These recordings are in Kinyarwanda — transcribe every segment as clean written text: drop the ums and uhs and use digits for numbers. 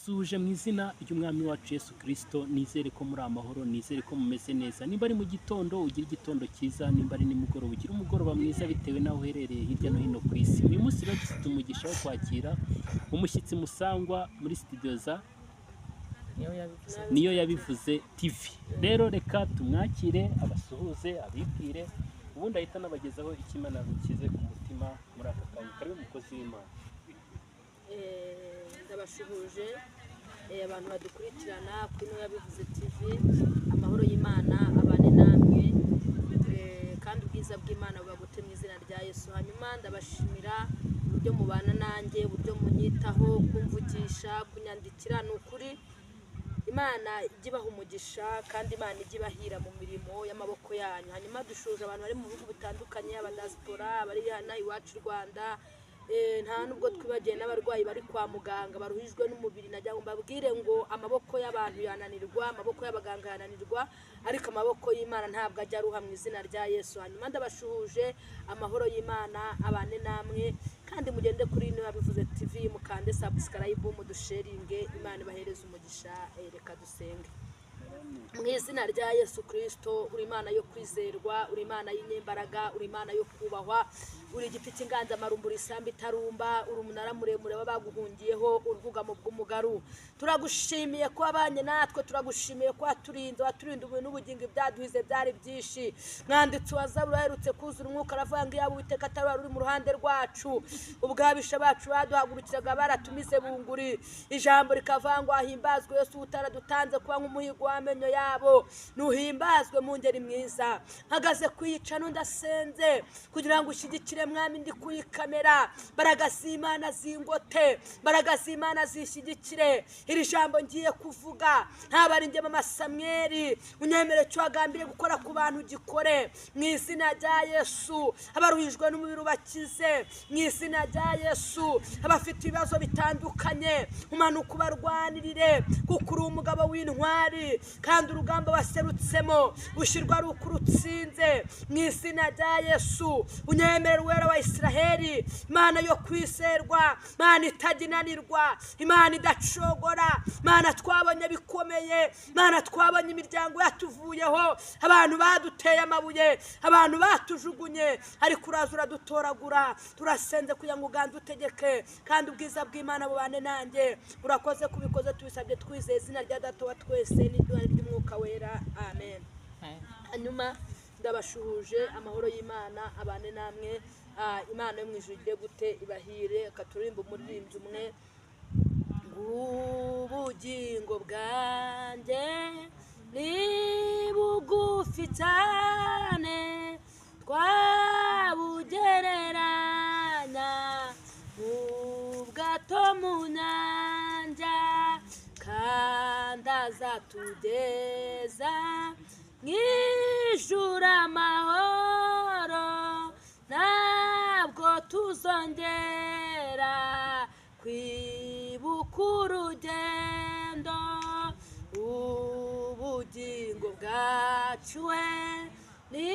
Ndabasuhuje mu izina ry'Umwami wacu Yesu Kirisito. Nizere ko muri amahoro, nizere ko mumeze neza. Nimba ari mu gitondo, ugira igitondo cyiza; nimba ari nimugoroba, ugira umugoroba mwiza, bitewe n'aho uherereye hirya no hino ku isi. Uyu munsi rero dufite umugisha wo kwakira umushyitsi musangwa muri studio za Niyo Yabivuze. Niyo Yabivuze TV. Rero reka tumwakire, abasuhuze, abibwire, ubundi ahita anabagezaho icyo Imana yamushyize ku mutima muri aka kanya. Karibu, umukozi w'Imana. Ndabashuhuje abantu badukurikirana kuri Niyo Yabivuze TV. Amahoro y'Imana abane namwe, kandi ubwiza bw'Imana bubagute mu izina rya Yesu. Hanyuma ndabashimira uburyo mubana nanjye, uburyo munyitaho, kumvugisha, kunyandikira. Ni ukuri Imana ijye ibaha umugisha, kandi Imana ijye ibahira mu mirimo y'amaboko yanyu. Hanyuma dushuhuje abantu bari mu bihugu bitandukanye, abadiaspora, abari hano iwacu i Rwanda. Nta nubwo twibagiwe n'abarwayi bari kwa muganga baruhijwe n'umubiri. Nagira ngo mbabwire ngo amaboko y'abantu yananirwa, amaboko y'abaganga yananirwa, ariko amaboko y'Imana ntabwo ajya aruha mu izina rya Yesu. Hanyuma ndabashuhuje, amahoro y'Imana abane namwe, kandi mugende kuri Niyo Yabivuze TV, mukande subscribe, mudusharinge. Imana ibahereze umugisha. Reka dusenge. Mu izina rya Yesu Kirisito, uri Imana yo kwizerwa, uri Imana y'inyembaraga, uri Imana yo kubahwa, uri igiti cy'inganzamarumbu, uri isambu itarumba, uri umunara muremure w'abaguhungiyeho, urwugamo bw'umugaru. Turagushimiye ko wabanye natwe, turagushimiye ko waturinze, waturinda ubuntu n'ubugingo. Ibyaduhize byari byinshi. Mwanditsi wa Zaburi aherutse kuzura umwuka, aravuga ngo iyaba Uwiteka atari wari uri mu ruhande rwacu, ubwabisha bacu baduhagurukiraga baratumize bunguri. Ijambo rikavuga ngo ahimbazwe Yesu utaradutanze kuba nk'umuhigo w'amenyo yabo. Nuhimbazwe mu ngeri mwiza. Mpagaze kuyica ndasenze kugira ngo ushyigikire, Mwami. Ndi kuyikamera, mbaraga z'Imana zingote, mbaraga z'Imana zishyigikire iri jambo ngiye kuvuga. Ntabwo ari njye, mama Samweri, unyemere icyo wagambiriye gukora ku bantu gikore mu izina rya Yesu. Abaruhijwe n'umubiri ubakize mu izina rya Yesu. Abafite ibibazo bitandukanye umanuka ubarwanirire, kuko uri umugabo w'intwari, kandi urugamba waserutsemo ushyirwa ari uko urutsinze mu izina rya Yesu. Unyemerere, Uwera wa Israheli, Imana yo kwizerwa, Imana itajya inanirwa, Imana idacogora. Imana twabonye bikomeye, Imana twabonye imiryango yatuvuyeho, abantu baduteye amabuye, abantu batujugunye, ariko uraza uradutoragura. Turasenze kugira ngo uganze, utegeke, kandi ubwiza bw'Imana bubane nanjye. Urakoze kubikoze, tubisabye twizeye izina rya Data wa twese n'izina ry'Umwuka Wera, amen. Hanyuma ndabashuhuje, amahoro y'Imana abane namwe. Imana yo mu ijuru igire gute? Ibahire. Akaturirimba umuririmbyi umwe ngo ubugingo bwanjye ni bugufi cyane, twabugereranya mu bwato mu nyanja, kandi azatugeza mu ijuru amahoro, ntabwo tuzongera kwibuka urugendo. Ubugingo bwacu we ni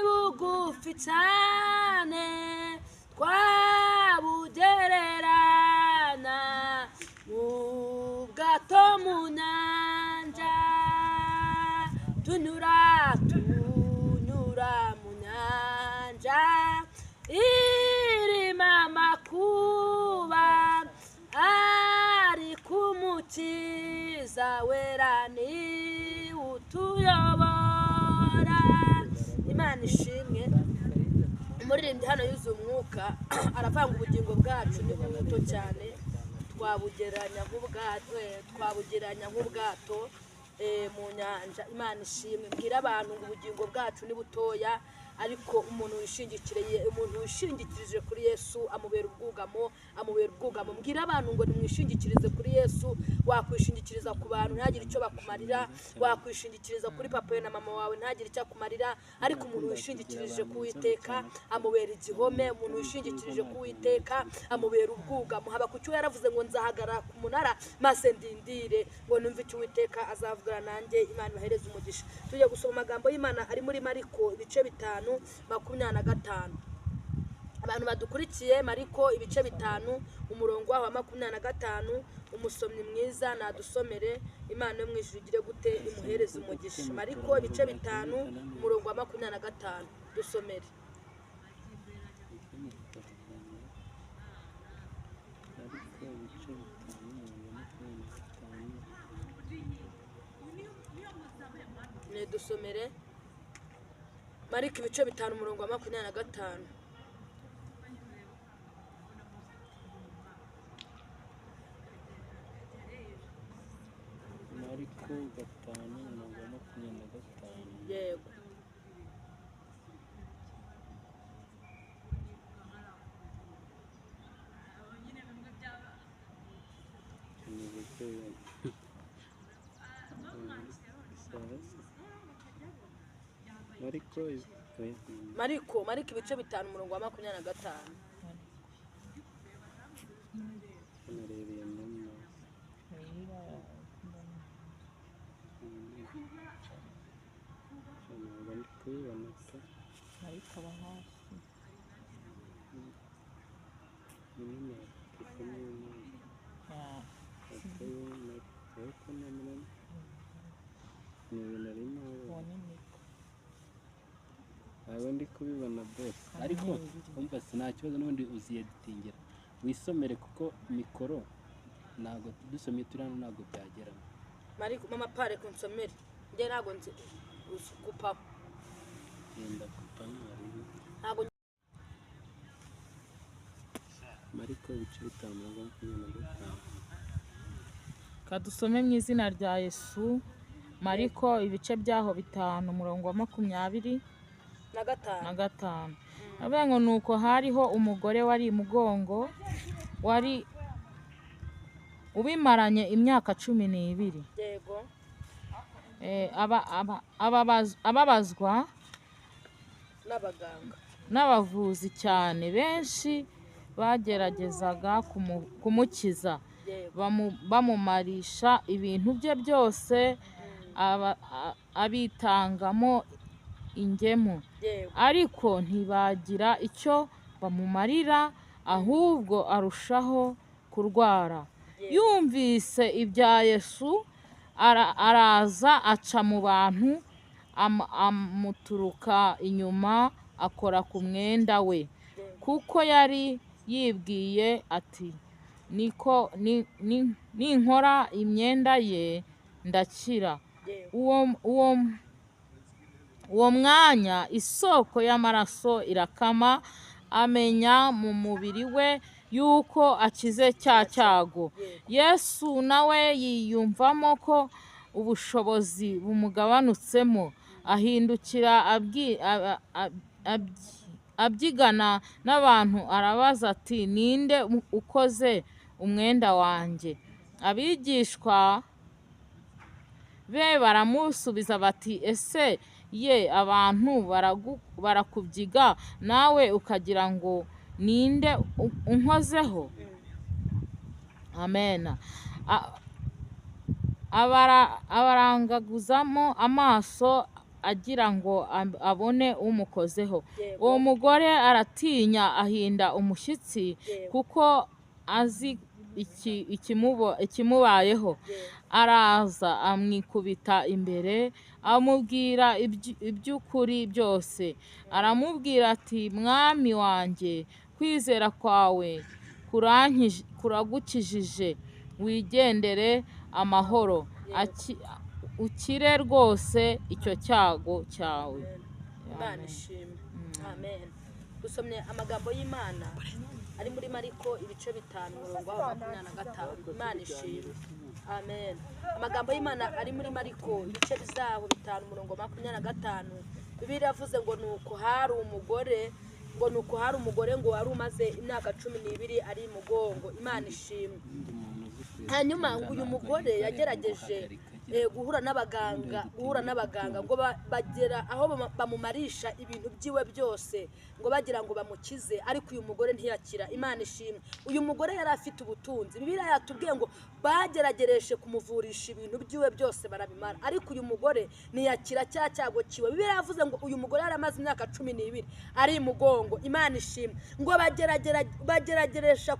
bugufi cyane, twabugererana mu bwato mu nyanja. Tunyura mu nyanja irimo amakuba, ariko Umukiza wera ni utuyobora. Imana ishimwe. Umuririmbyi hano yuzuye umwuka, aravanga ubugingo bwacu ni buto cyane, twabugereranya nk'ubwato mu nyanja. Imana ishimwe. Mbwira abantu ngo ubugingo bwacu ni butoya, ariko umuntu wishingikirije kuri Yesu amubera ubwugamo, amubera ubwugamo. Mbwira abantu ngo nimwishingikirize kuri Yesu. Wakwishingikiriza ku bantu ntagire icyo bakumarira, wakwishingikiriza kuri papa na mama wawe ntagire icyo akumarira, ariko umuntu wishingikirije ku Uwiteka amubera igihome, umuntu wishingikirije ku Uwiteka amubera ubwugamo. Haba ku cyo yaravuze ngo nzahagarara ku munara maze ndindire ngo numve icyo Uwiteka azavugana nanjye. Imana ibahereze umugisha. Tujya gusoma amagambo y'Imana ari muri Mariko ibice 5, 25. Abantu badukurikiye, Mariko ibice 5. umurongo waho wa 25. Umusomyi mwiza nadusomere, Imana yo mu ijuru igire gute imuhereze umugisha. Mariko ibice 5 umurongo wa 25, dusomere. Dusomere Mariko ibice 5 umurongo wa 25. Mariko 5 umurongo wa 25. Yego. Mariko ibice 5 umurongo wa 25. Ndi kubibona bose, ariko umva nta kibazo n'ubundi uziyeditingira wisomere, kuko mikoro ntabwo dusomye turi hano ntabwo byageramo. Mariko mama pare kunsomere njye ntabwo nzi gupaho. Yenda kupa ntabwo. Mariko ibice 5 umurongo wa 25. Kadusome mu izina rya Yesu. Mariko ibice byaho 5 umurongo wa 25. Avuga ngo nuko hariho umugore wari mugongo wari ubimaranye imyaka 12. Yego. Ababazwa n'abaganga n'abavuzi cyane benshi bageragezaga kumukiza, bamumarisha ibintu bye byose, abitangamo ingemu, ariko ntibagira icyo bamumarira, ahubwo arushaho kurwara. Yumvise ibya Yesu araza aca mu bantu, amuturuka inyuma, akora ku mwenda we, kuko yari yibwiye ati niko ninkora imyenda ye ndakira. Uwo mwanya isoko y'amaraso irakama, amenya mu mubiri we yuko akize cya cyago. Yesu nawe yiyumvamo ko ubushobozi bumugabanutsemo, ahindukira abyigana n'abantu, arabaza ati ninde ukoze umwenda wanjye? Abigishwa be baramusubiza bati ese ye abantu barakubyiga nawe ukagira ngo ninde unkozeho? Amen. Abarangaguzamo amaso agira ngo abone umukozeho. Uwo mugore aratinya ahinda umushyitsi, kuko azi ikimubayeho. Araza amwikubita imbere, amubwira iby'ukuri byose. Aramubwira ati mwami wanjye, kwizera kwawe kuragukijije, wigendere amahoro, ukire rwose icyo cyago cyawe. Imana ishimwe. Amen. Dusomye amagambo y'Imana ari muri Mariko ibice 5 umurongo wa 25. Imana ishimwe. Amen. Amagambo y'Imana ari muri Mariko ibice bizaho 5 umurongo wa 25. Bibiliya iravuze ngo nuko hari umugore, ngo nuko hari umugore ngo wari umaze imyaka 12 ari mugongo. Imana ishimwe. Hanyuma ngo uyu mugore yagerageje Guhura n'abaganga ngo bagera aho bamumarisha ibintu byiwe byose ngo bagira ngo bamukize, ariko uyu mugore ntiyakira. Imana ishimwe. Uyu mugore yari afite ubutunzi. Bibiliya yatubwiye ngo bageragereje kumuvurisha ibintu byiwe byose barabimara, ariko uyu mugore ntiyakira cya cyago kiwe. Bibiliya yavuze ngo uyu mugore yari amaze imyaka 12 ari imugongo. Imana ishimwe. Ngo bagerageresha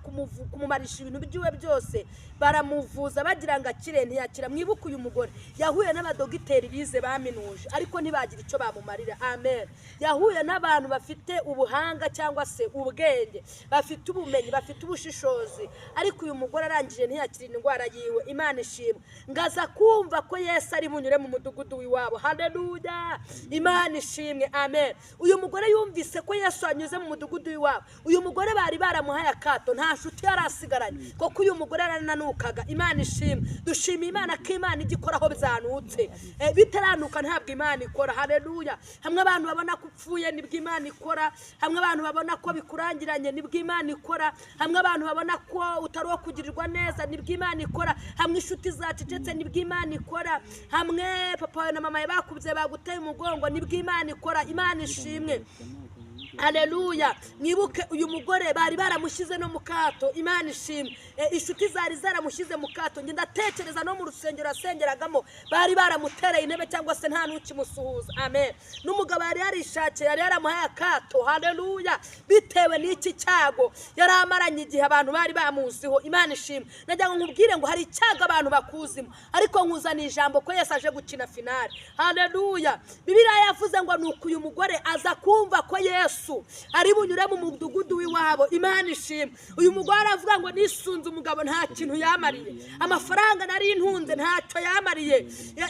kumumarisha ibintu byiwe byose, baramuvuza bagira ngo akire, ntiyakira. Mwibuke, uyu mugore yahuye n'abadogiteri bize baminuje, ariko ntibagira icyo bamumarira. Amen. Yahuye n'abantu bafite ubuhanga cyangwa se ubwenge, bafite ubumenyi, bafite ubushishozi, ariko uyu mugore arangije ntiyakira indwara yiwe. Imana ishimwe. Ngaza kumva ko Yesu ari bunyure mu mudugudu w'iwabo. Haleluya, Imana ishimwe. Amen. Uyu mugore yumvise ko Yesu anyuze mu mudugudu w'iwabo. Uyu mugore bari baramuhaye akato, nta nshuti yari asigaranye, kuko uyu mugore yarananukaga. Imana ishimwe. Dushimiye Imana ko Imana ijya ikora aho byanutse. Bitaranuka ntabwo Imana ikora. Haleluya. Hamwe abantu babona ko upfuye nibwo Imana ikora, hamwe abantu babona ko bikurangiranye nibwo Imana ikora, hamwe abantu babona ko utari uwo kugirirwa neza nibwo Imana ikora, hamwe inshuti zacecetse nibwo Imana ikora, hamwe papa wawe na mama yawe bakubye baguteye umugongo nibwo Imana ikora. Imana ishimwe. Aleluya. Mwibuke, uyu mugore bari baramushyize no mu kato. Imana ishimwe. Inshuti zari zaramushyize mu kato. Njye ndatekereza no mu rusengero yasengeragamo bari baramutereye intebe cyangwa se nta n'ukimusuhuza. Amen. N'umugabo yari yarishakiye yari yaramuhaye akato. Haleluya. Bitewe n'iki cyago yari amaranye igihe abantu bari bamuziho. Imana ishimwe. Nagira ngo nkubwire ngo hari icyago abantu bakuzimo, ariko nkuzaniye ijambo ko Yesu aje gukina finale. Haleluya. Bibiliya yavuze ngo nuko uyu mugore aza kumva ko Yesu ari bunyure mu mudugudu w'iwabo. Imana ishimwe. Uyu mugore aravuga ngo nisunze umugabo nta kintu yamariye, amafaranga nari ntunze ntacyo yamariye,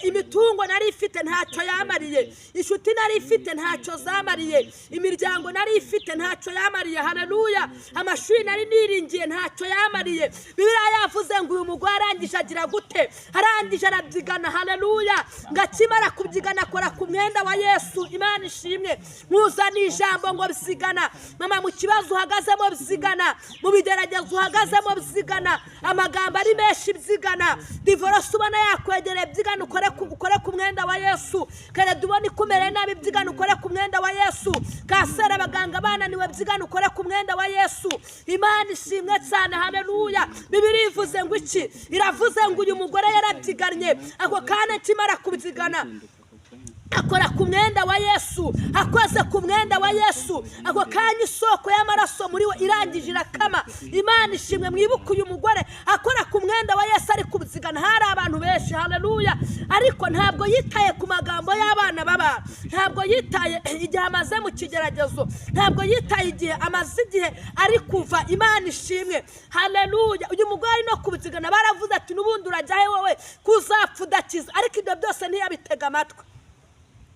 imitungo nari ifite ntacyo yamariye, inshuti nari ifite ntacyo zamariye, imiryango nari ifite ntacyo yamariye. Haleluya. Amashuri nari niringiye ntacyo yamariye. Bibiliya yavuze ngo uyu mugore arangije agira gute? Arangije arabyigana. Haleluya. Ngo akimara kubyigana akora ku mwenda wa Yesu. Imana ishimwe. Nkuzaniye ijambo ngo byigana. Mama, mu kibazo uhagazemo byigana, mu bigeragezo uhagazemo byigana, amagambo ari menshi byigana, divorce ubona yakwegereye byigana, ukore ku mwenda wa Yesu. Kereda ubona ikumereye nabi byigana, ukore ku mwenda wa Yesu. Kanseri abaganga bananiwe byigana, ukore ku mwenda wa Yesu. Imana ishimwe cyane. Haleluya. Bibiliya ivuze ngo iki? Iravuze ngo uyu mugore yarabyigannye, ako kanya akimara kubyigana akora ku mwenda wa Yesu. Akoze ku mwenda wa Yesu, ako kanya isoko y'amaraso muri we irangije irakama. Imana ishimwe. Mwibuke, uyu mugore akora ku mwenda wa Yesu ari kubyigana, hari abantu benshi. Haleluya. Ariko ntabwo yitaye ku magambo y'abana b'abantu, ntabwo yitaye igihe amaze mu kigeragezo, ntabwo yitaye igihe amaze igihe ari kuva. Imana ishimwe. Haleluya. Uyu mugore ari no kubyigana baravuze ati n'ubundi urajyahe wowe kuzapfa udakiza, ariko ibyo byose ntiyabitega amatwi.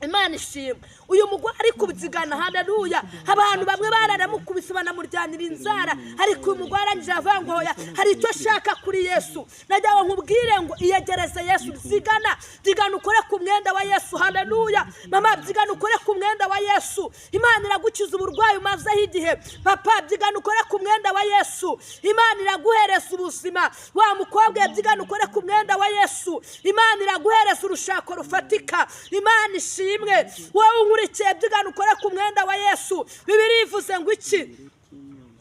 Imana ishimwe. Uyu mugore ari kubyigana, haleluya, abantu bamwe bararamukubise banamuryanira inzara, ariko uyu mugore arangije avuga ngo hoya, hari icyo ashaka kuri Yesu. Nagira ngo nkubwire ngo iyegereze Yesu. Byigana, byigana ukore ku mwenda wa Yesu. Haleluya. Mama, byigana ukore ku mwenda wa Yesu, Imana iragukiza uburwayi umazeho igihe. Papa, byigana ukore ku mwenda wa Yesu, Imana iraguhereza ubuzima. Wa mukobwa, byigana ukore ku mwenda wa Yesu, Imana iraguhereza urushako rufatika. Imana ishimwe. Wowe unkurikiye, byigana ukore ku mwenda wa Yesu. Bibiliya ivuze ngo iki?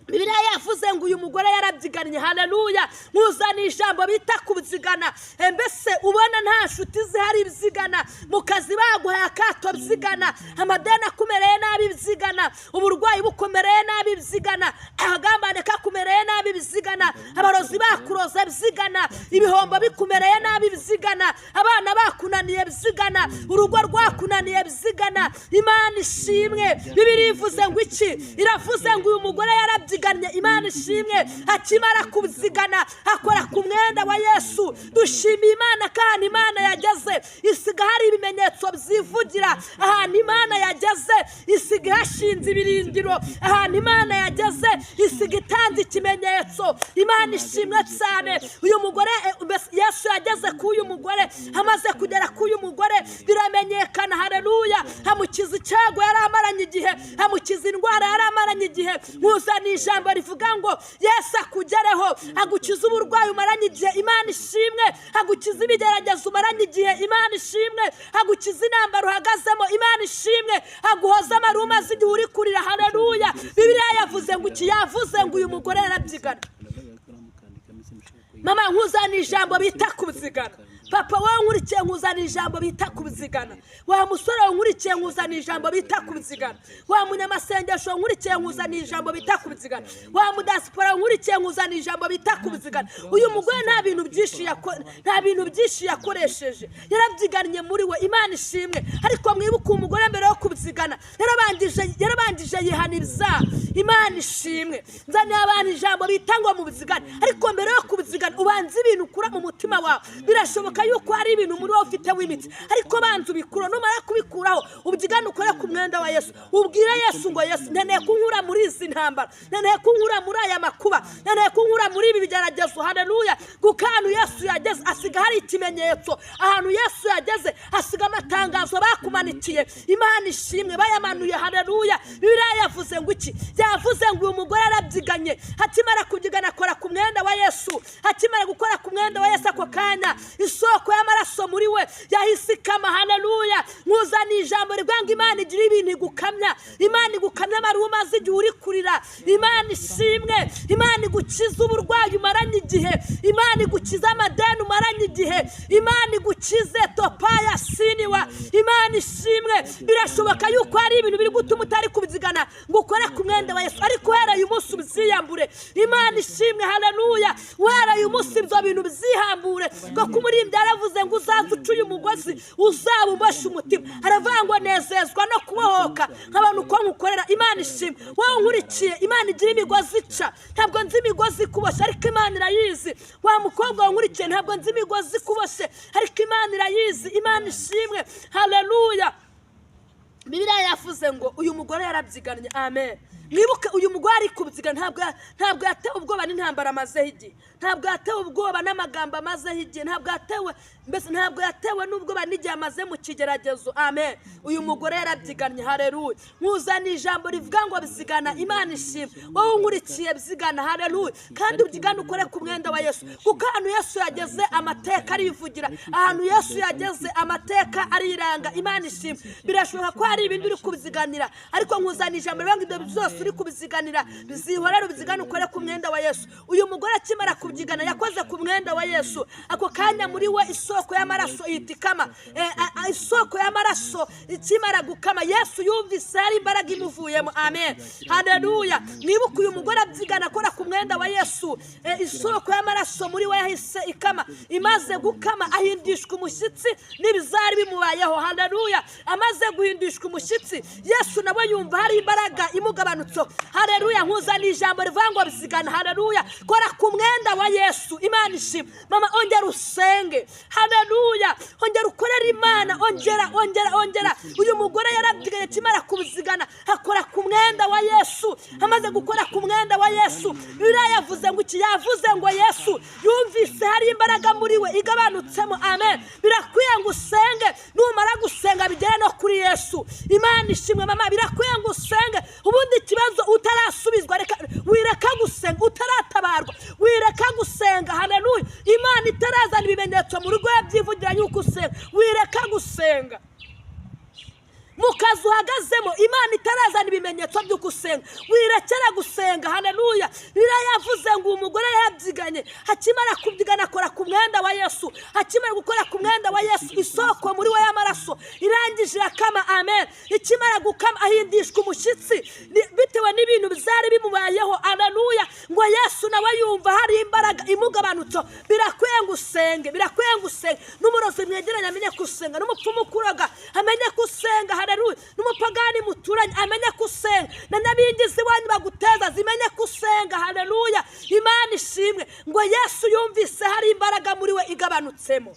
Bibiliya yavuze ngo uyu mugore yarabyigannye. Haleluya. Nkuzaniye ijambo bita kubyigana. Mbese ubona nta nshuti zihari, byigana. Mu kazi baguhaye akato, byigana. Amadeni akumereye nabi, byigana. Uburwayi bukumereye nabi, byigana. Akagambane kakumereye nabi, byigana. Abarozi bakuroze, byigana. Ibihombo bikumereye nabi, byigana. Abana bakunaniye, byigana. Urugo rwakunaniye, byigana. Imana ishimwe. Bibiliya ivuze ngo iki? Iravuze ngo uyu mugore yarabyigannye. Imana ishimwe. Akimara kubyigana akora ku mwenda wa Yesu. Dushimiye Imana ko ahantu Imana yageze isiga hari ibimenyetso byivugira, ahantu Imana yageze isiga ihashinze ibirindiro, ahantu Imana yageze isiga itanze ikimenyetso. Imana ishimwe cyane. Uyu mugore mbese Yesu Yesu yageze k'uyu mugore, amaze kugera k'uyu mugore biramenyekana. Haleluya! Amukiza icyago yari amaranye igihe, amukiza indwara yari amaranye igihe. Nkuzaniye ijambo rivuga ngo Yesu akugereho, agukiza uburwayi umaranye igihe, Imana ishimwe. Agukiza ibigeragezo umaranye igihe, Imana ishimwe. Agukiza intambara uhagazemo, Imana ishimwe. Aguhoza amarira umaze igihe uri kurira. Haleluya! Bibiliya yavuze ngo iki? Yavuze ngo uyu mugore yarabyigana. Mama, nkuzaniye ijambo bita kubyigana. Papa wowe nkurikiye, nkuzaniye ijambo bita kubyigana. Wa musore wowe nkurikiye, nkuzaniye ijambo bita kubyigana. Wa munyamasengesho nkurikiye, nkuzaniye ijambo bita kubyigana. Wa mudasipora nkurikiye, nkuzaniye ijambo bita kubyigana. Uyu mugore nta bintu byinshi yakoresheje, yarabyigannye muri we. Imana ishimwe. Ariko mwibuke, umugore mbere yo kubyigana yarabangije yihana ibyaha. Imana ishimwe. Nzaniye abantu ijambo bita ngo mubyigane, ariko mbere yo kubyigana ubanza ibintu ukura mu mutima wawe. Birashoboka yuko hari ibintu muri wowe ufite w'imitsi, ariko banza ubikura. Numara kubikuraho, ubyigane, ukore ku mwenda wa Yesu, ubwire Yesu ngo: "Yesu, nkeneye kunkura muri izi ntambara, nkeneye kunkura muri aya makuba, nkeneye kunkura muri ibi bigeragezo." Haleluya! Kuko ahantu Yesu yageze asiga hari ikimenyetso, ahantu Yesu yageze asiga amatangazo bakumanikiye. Imana ishimwe, bayamanuye. Haleluya! Bibiliya yavuze ngo iki? Yavuze ngo uyu mugore arabyiganye. Akimara kubyigana akora ku mwenda wa Yesu. Akimara gukora ku mwenda wa Yesu, ako kanya isoko y'amaraso muri we yahise ikama. Haleluya! Nkuzaniye ijambo rivuga ngo Imana igira ibintu igukamya. Imana igukamya amarira umaze igihe uri kurira. Imana ishimwe. Imana igukiza uburwayi umaranye igihe. Imana igukiza amadeni umaranye igihe. Imana igukize topaya siniwa. Imana ishimwe. Birashoboka yuko hari ibintu biri gutuma utari kubyigana ngo ukore ku mwenda wa Yesu, ariko uhereye umunsi ubyiyambure. Imana ishimwe. Haleluya! Uhereye umunsi ibyo bintu byihambure, kuko umuririmbyi yaravuze ngo uzaze ucuye umugozi uzaba uboshye umutima. Aravuga ngo nezezwa no kubohoka nk'abantu uko nkukorera. Imana ishimwe. Wowe nkurikiye, Imana igira imigozi ica. Ntabwo nzi imigozi ikuboshye, ariko Imana irayizi. Wa mukobwa wankurikiye, ntabwo nzi imigozi ikuboshye, ariko Imana irayizi. Imana ishimwe. Haleluya! Bibiliya yavuze ngo uyu mugore yarabyigannye. Amen. Mwibuke, uyu mugore ari kubyigana, ntabwo yatewe ubwoba n'intambara amazeho igihe, ntabwo yatewe ubwoba n'amagambo amazeho igihe, ntabwo yatewe, mbese ntabwo yatewe n'ubwoba n'igihe amaze mu kigeragezo. Amen. Uyu mugore yarabyigannye. Haleluya! Nkuzaniye ijambo rivuga ngo byigana. Imana ishimwe. Wowe unkurikiye, byigana. Haleluya! Kandi ubyigane ukore ku mwenda wa Yesu, kuko ahantu Yesu yageze amateka arivugira, ahantu Yesu yageze amateka ariranga. Imana ishimwe. Birashoboka ko hari ibindi uri kubyiganira, ariko nkuzaniye ijambo rivuga ngo ibyo byose uri kubiziganira bizihorere, ubyigane ukore ku mwenda wa Yesu. Uyu mugore akimara kubyigana yakoze ku mwenda wa Yesu, ako kanya muri we isoko y'amaraso ihita ikama. Isoko y'amaraso ikimara gukama, Yesu yumvise hari imbaraga imuvuyemo. Amen. Haleluya! Mwibuke, uyu mugore abyigana akora ku mwenda wa Yesu, isoko y'amaraso muri we yahise ikama. Imaze gukama ahindishwa umushyitsi n'ibizari bimubayeho. Haleluya! Amaze guhindishwa umushyitsi, Yesu nawe yumva hari imbaraga imugabanutseho. Haleluya! Nkuzaniye ijambo rivuga ngo bizigana. Haleluya! Kora ku mwenda wa Yesu. Imana ishimwe. Mama, ongera usenge. Haleluya! Ongera ukorere Imana, ongera, ongera, ongera. Uyu mugore yarabyiganye, akimara kubizigana akora ku mwenda wa Yesu. Amaze gukora ku mwenda wa Yesu, Bibiliya yavuze ngo iki? Yavuze ngo Yesu yumvise hari imbaraga muri we igabanutsemo. Amen. Birakwiye ngo usenge, numara gusenga bigere no kuri Yesu. Imana ishimwe. Mama, birakwiye ngo usenge. Ubundi ikibazo utarasubizwa, reka wireka gusenga, utaratabarwa wireka gusenga. Haleluya! Imana itarazana ibimenyetso mu rugo yabyivugira yuko usenga, wireka gusenga. Mu kazi uhagazemo, Imana itarazana ibimenyetso by'uko usenga, wirekera gusenga. Haleluya! Bibiliya yavuze ngo uwo mugore yarabyiganye. Akimara kubyigana akora ku mwenda wa Yesu. Akimara gukora ku mwenda wa Yesu, isoko muri we y'amaraso irangije irakama. Amen. Ikimara gukama ahindishwa umushyitsi bitewe n'ibintu byari bimubayeho. Haleluya! Ngo Yesu nawe yumva hari imbaraga imugabanutseho. Birakwiye ngo usenge, birakwiye ngo usenge. N'umurozi mwegeranye amenye ko usenga, n'umupfumu ukuroga amenye ko usenga. Haleluya! N'umupagani muturanye amenye ko usenga, na nyabingizi iwanyu baguteza zimenye ko usenga. Haleluya! Imana ishimwe. Ngo Yesu yumvise hari imbaraga muri we igabanutsemo.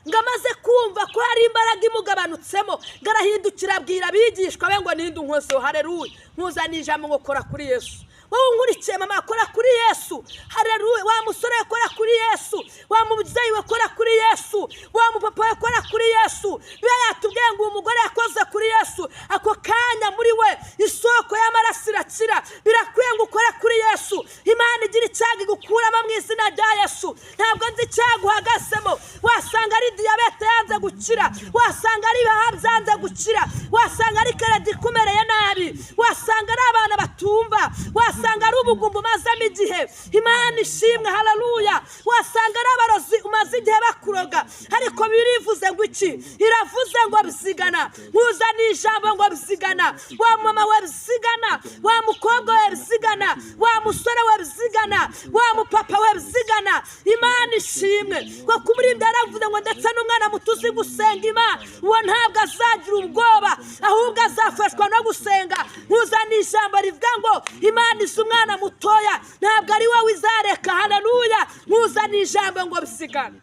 Ngo amaze kumva ko hari imbaraga imugabanutsemo, ngo arahindukira abwira abigishwa be ngo: "Ninde unkozeho?" Haleluya! Nkuzaniye ijambo ngo kora kuri Yesu. Wowe unkurikiye mama, kora kuri Yesu. Haleluya! Wa musore, kora kuri Yesu. Wa mubyeyi we, kora kuri Yesu. Wa mupapa we, kora kuri Yesu. Biba yatubwiye ngo uwo mugore yakoze kuri Yesu, ako kanya muri we isoko y'amaraso irakira. Birakwiye ngo ukore kuri Yesu, Imana igira icyago igukuramo mu izina rya Yesu. Ntabwo nzi icyago uhagazemo. Wasanga ari diyabete yanze gukira, wasanga ari ibihaha byanze gukira, wasanga ari crédit ikumereye nabi, wasanga ari abana batumva, wasanga ari ubugumba umazemo igihe. Imana ishimwe, haleluya. Wasanga ari abarozi umaze igihe bakuroga, ariko birivuze ngo iki? Iravuze ngo byigana. Nkuzaniye ijambo ngo byigana. Wa mama we, byigana. Wa mukobwa we, byigana. Wa musore we, byigana. Wa mupapa we, byigana. Imana ishimwe, kuko umuririmbyi yaravuze ngo ndetse n'umwana muto uzi gusenga Imana, uwo ntabwo azagira ubwoba, ahubwo azafashwa no gusenga. Nkuzaniye ijambo rivuga ngo Imana izi umwana mutoya, ntabwo ari wowe izareka. Haleluya. Nkuzaniye ijambo ngo byigana.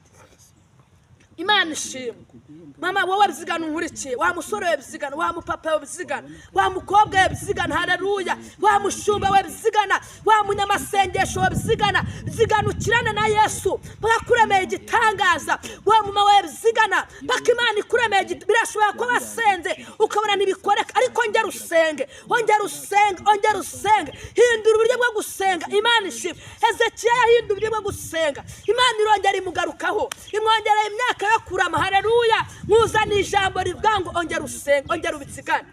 Imana ishimwe. Mama wowe byigana unkurikiye, wa musore we byigana, wa mupapa we byigana, wa mukobwa we byigana, haleluya, wa mushumba we byigana, wa munyamasengesho we byigana. Byigana ukirane na Yesu mpaka kuremeye igitangaza. Wa mama we byigana mpaka Imana ikuremeye. Birashoboka ko wasenze ukabona ntibikoreka, ariko ongera usenge, ongera usenge, ongera usenge. Hindura uburyo bwo gusenga. Imana ishimwe. Hezekiya yahinduye uburyo bwo gusenga, Imana irongera imugarukaho, imwongerera imyaka yo kurama. Haleluya. Nkuzaniye ijambo rivuga ngo ongera usenge, ongera ubitsigane.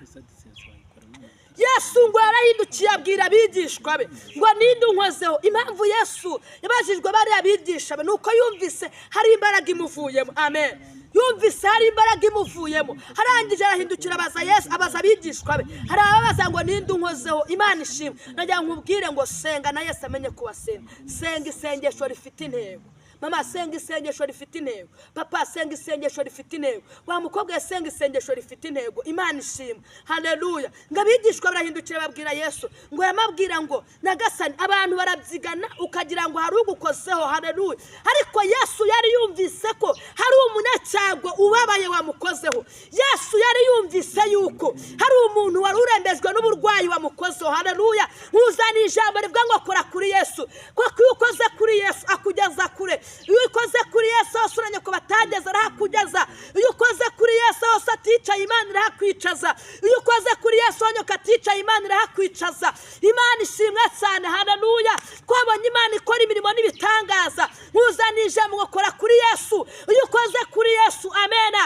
Yesu ngo yarahindukiye abwira abigishwa be ngo: "Ninde unkozeho?" Impamvu Yesu yabajijwe bariya bigisha be ni uko yumvise hari imbaraga imuvuyemo. Amen. Yumvise hari imbaraga imuvuyemo, arangije arahindukira abaza Yesu, abaza abigishwa be. Hari ababaza ngo: "Ninde unkozeho?" Imana ishimwe. Nagira ngo nkubwire ngo senga na Yesu amenye ko wasenga. Senga isengesho rifite intego. Mama, senga isengesho rifite intego. Papa, senga isengesho rifite intego. Wa mukobwa we, senga isengesho rifite intego. Imana ishimwe, haleluya. Ngo abigishwa barahindukira babwira Yesu, ngo yamabwira ngo: "Nyagasani, abantu barabyigana ukagira ngo hari ugukozeho." Haleluya. Ariko Yesu yari yumvise ko hari umunyacyago ubabaye wamukozeho. Yesu yari yumvise yuko hari umuntu wari urembejwe n'uburwayi wamukozeho. Haleluya. Nkuzaniye ijambo rivuga ngo kora kuri Yesu, kuko iyo ukoze kuri Yesu akugeza kure. Iyo ukoze kuri Yesu, hose uranye ko batageze arahakugeza. Iyo ukoze kuri Yesu, hose aticaye Imana irahakwicaza. Iyo ukoze kuri Yesu, aho nyoko aticaye Imana irahakwicaza. Imana ishimwe cyane, haleluya. Twabonye Imana ikora imirimo n'ibitangaza. Nkuzaniye ijambo ngo kora kuri Yesu. Iyo ukoze kuri Yesu, amena,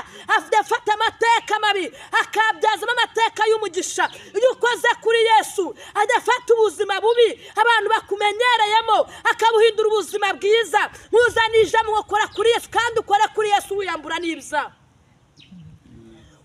afata amateka mabi akabyazamo amateka y'umugisha. Iyo ukoze kuri Yesu, ajya afata ubuzima bubi abantu bakumenyereyemo akabuhindura ubuzima bwiza. Nkuzaniye ijambo ngo kora kuri Yesu, kandi ukore kuri Yesu wiyambura n'ibyaha.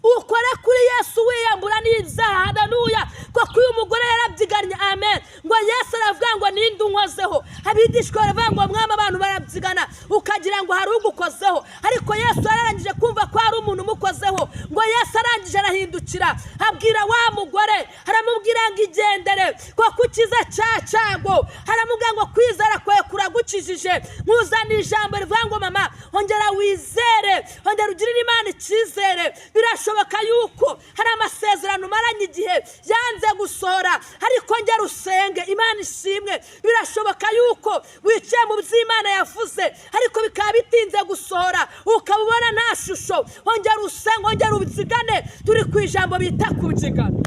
Ukore kuri Yesu wiyambura n'ibyaha. Haleluya. Kuko uyu mugore yarabyiganye. Amen. Ngo Yesu aravuga ngo: "Ninde unkozeho?" Abigishwa baravuga ngo: "Mwami, abantu barabyigana ukagira ngo hari ugukozeho." Ariko Yesu yararangije kumva ko hari umuntu umukozeho. Ngo Yesu arangije arahindukira abwira wa mugore, aramubwira ngo: "Igendere kuko ukize cya cyago." Aramubwira ngo: "Kwizera kwawe kuragukijije." Nkuzaniye ijambo rivuga ngo mama, ongera wizere, ongera ugirire Imana icyizere. Birashoboka yuko hari amasezerano umaranye igihe yanze gusohora, ariko ongera usenge. Imana ishimwe. Birashoboka yuko wicaye mu by'Imana yavuze, ariko bikaba bitinze gusohora, ukaba ubona nta shusho. Ongera usenge, ongera ubyigane. Turi ku ijambo bita kubyigana,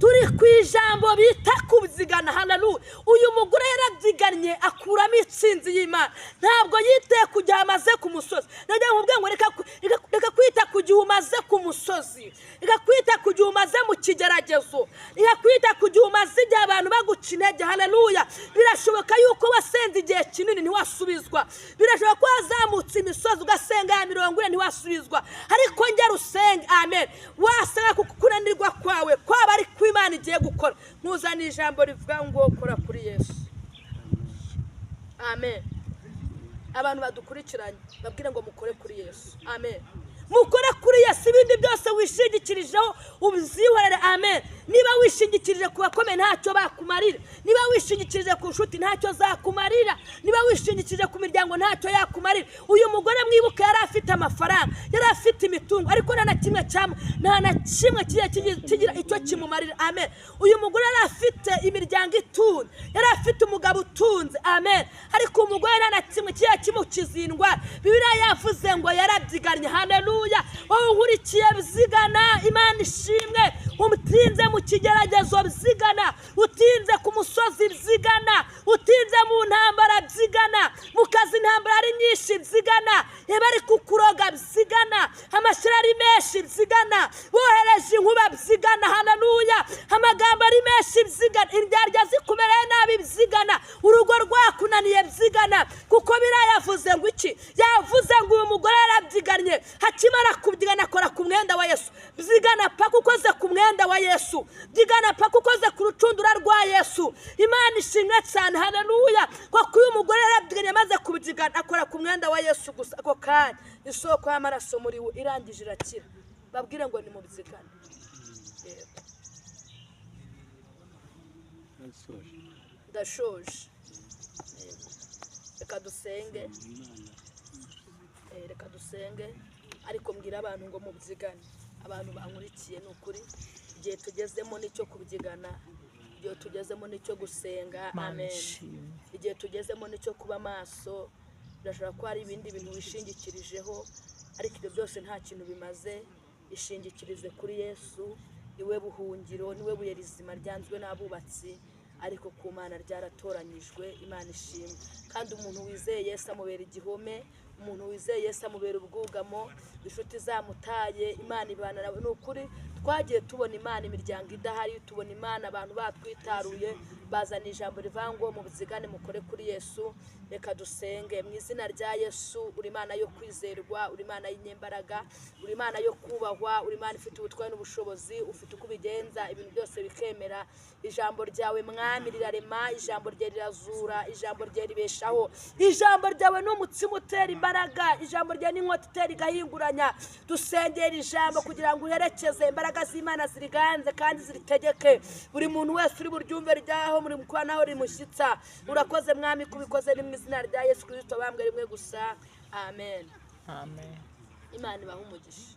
turi ku ijambo bita kubyigana. Haleluya. Uyu mugore yarabyigannye akuramo itsinzi y'Imana. Ntabwo yiteye ku gihe amaze ku musozi. Nagira ngo nkubwire ngo reka kwita ku gihe umaze ku musozi, reka kwita ku gihe umaze mu kigeragezo, reka kwita ku gihe umaze igihe abantu baguca intege. Haleluya. Birashoboka yuko wasenze igihe kinini ntiwasubizwa. Birashoboka ko wazamutse imisozi ugasenga ya 40 ntiwasubizwa, ariko ngera usenge. Amen. Wasanga ku kunanirwa kwawe kwaba ari ko Imana igiye gukora. Nkuzaniye ijambo rivuga ngo kora kuri Yesu. Amen. Abantu badukurikiranye, babwire ngo mukore kuri Yesu. Amen. Mukore kuri Yesu, ibindi byose wishingikirijeho ubyihorere. Amen. Niba wishingikirije ku bakomeye ntacyo bakumarira, niba wishingikirije ku nshuti ntacyo zakumarira, niba wishingikirije ku miryango ntacyo yakumarira. Uyu mugore mwibuke yari afite amafaranga, yari afite imitungo, ariko nta na kimwe nta na kimwe kigira icyo kimumarira. Amen. Uyu mugore yari afite imiryango itunze, yari afite umugabo utunze. Amen. Ariko umugore nta na kimwe kigiye kimukiza iyi ndwara. Bibiliya yavuze ngo yarabyiganye. Haleluya. Wowe unkurikiye byigana, Imana ishimwe. Utinze mu kigeragezo byigana, utinze ku musozi byigana, utinze mu ntambara byigana, mu kazi intambara ari nyinshi byigana, bari kukuroga byigana, amashyira ari menshi byigana, bohereje inkuba byigana. Haleluya. Amagambo ari menshi byigana, indyarya zikumereye nabi byigana, urugo rwakunaniye byigana. Kuko birayavuze ngo iki? Yavuze ngo uyu mugore yarabyiganye, hakimara kubyigana akora ku mwenda wa Yesu. Byigana paka ukoze ku mwenda wa Yesu, byigana paka ukoze ku rucundura rwa Yesu. Imana ishimwe cyane. Haleluya. Kuko uyu mugore yarabyiganye, amaze kubyigana akora ku mwenda wa Yesu gusa, ako kanya isoko y'amaraso muri we irangije irakira. Babwire ngo nimubyigane. Ndashoje. Reka dusenge. Reka dusenge, ariko mbwira abantu ngo mubyigane. Abantu bankurikiye ni ukuri, igihe tugezemo nicyo kubyigana, igihe tugezemo nicyo gusenga. Amen. Igihe tugezemo nicyo kuba maso. Birashobora ko hari ibindi bintu wishingikirijeho, ariko ibyo byose nta kintu bimaze. Ishingikirize kuri Yesu, niwe buhungiro, niwe buye rizima ryanzwe n'abubatsi, ariko ku Mana ryaratoranyijwe. Imana ishimwe. Kandi umuntu wizeye Yesu amubera igihome, umuntu wizeye Yesu amubera ubwugamo, inshuti zamutaye Imana ibana nawe. Ni ukuri twagiye tubona Imana imiryango idahari, tubona Imana abantu batwitaruye, bazana ijambo rivuga ngo mubyigane mukore kuri Yesu. Reka dusenge. Mu izina rya Yesu, uri Imana yo kwizerwa, uri Imana y'inyembaraga, uri Imana yo kubahwa, uri Imana ifite ubutware n'ubushobozi, ufite uko ubigenza ibintu byose bikemera. Ijambo ryawe Mwami rirarema, ijambo rye rirazura, ijambo rye ribeshaho, ijambo ryawe ni umutsima utera imbaraga, ijambo rye ni inkota itera igahinguranya. Dusengera ijambo kugira ngo uherekeze imbaraga z'Imana ziriganze kandi ziritegeke buri muntu wese uri buryumve ryaho muri mukwa naho rimushyitsa. Urakoze Mwami kubikoze, ni mu izina rya Yesu Kristo bambwe rimwe gusa. Amen. Amen. Imana ibahe umugisha.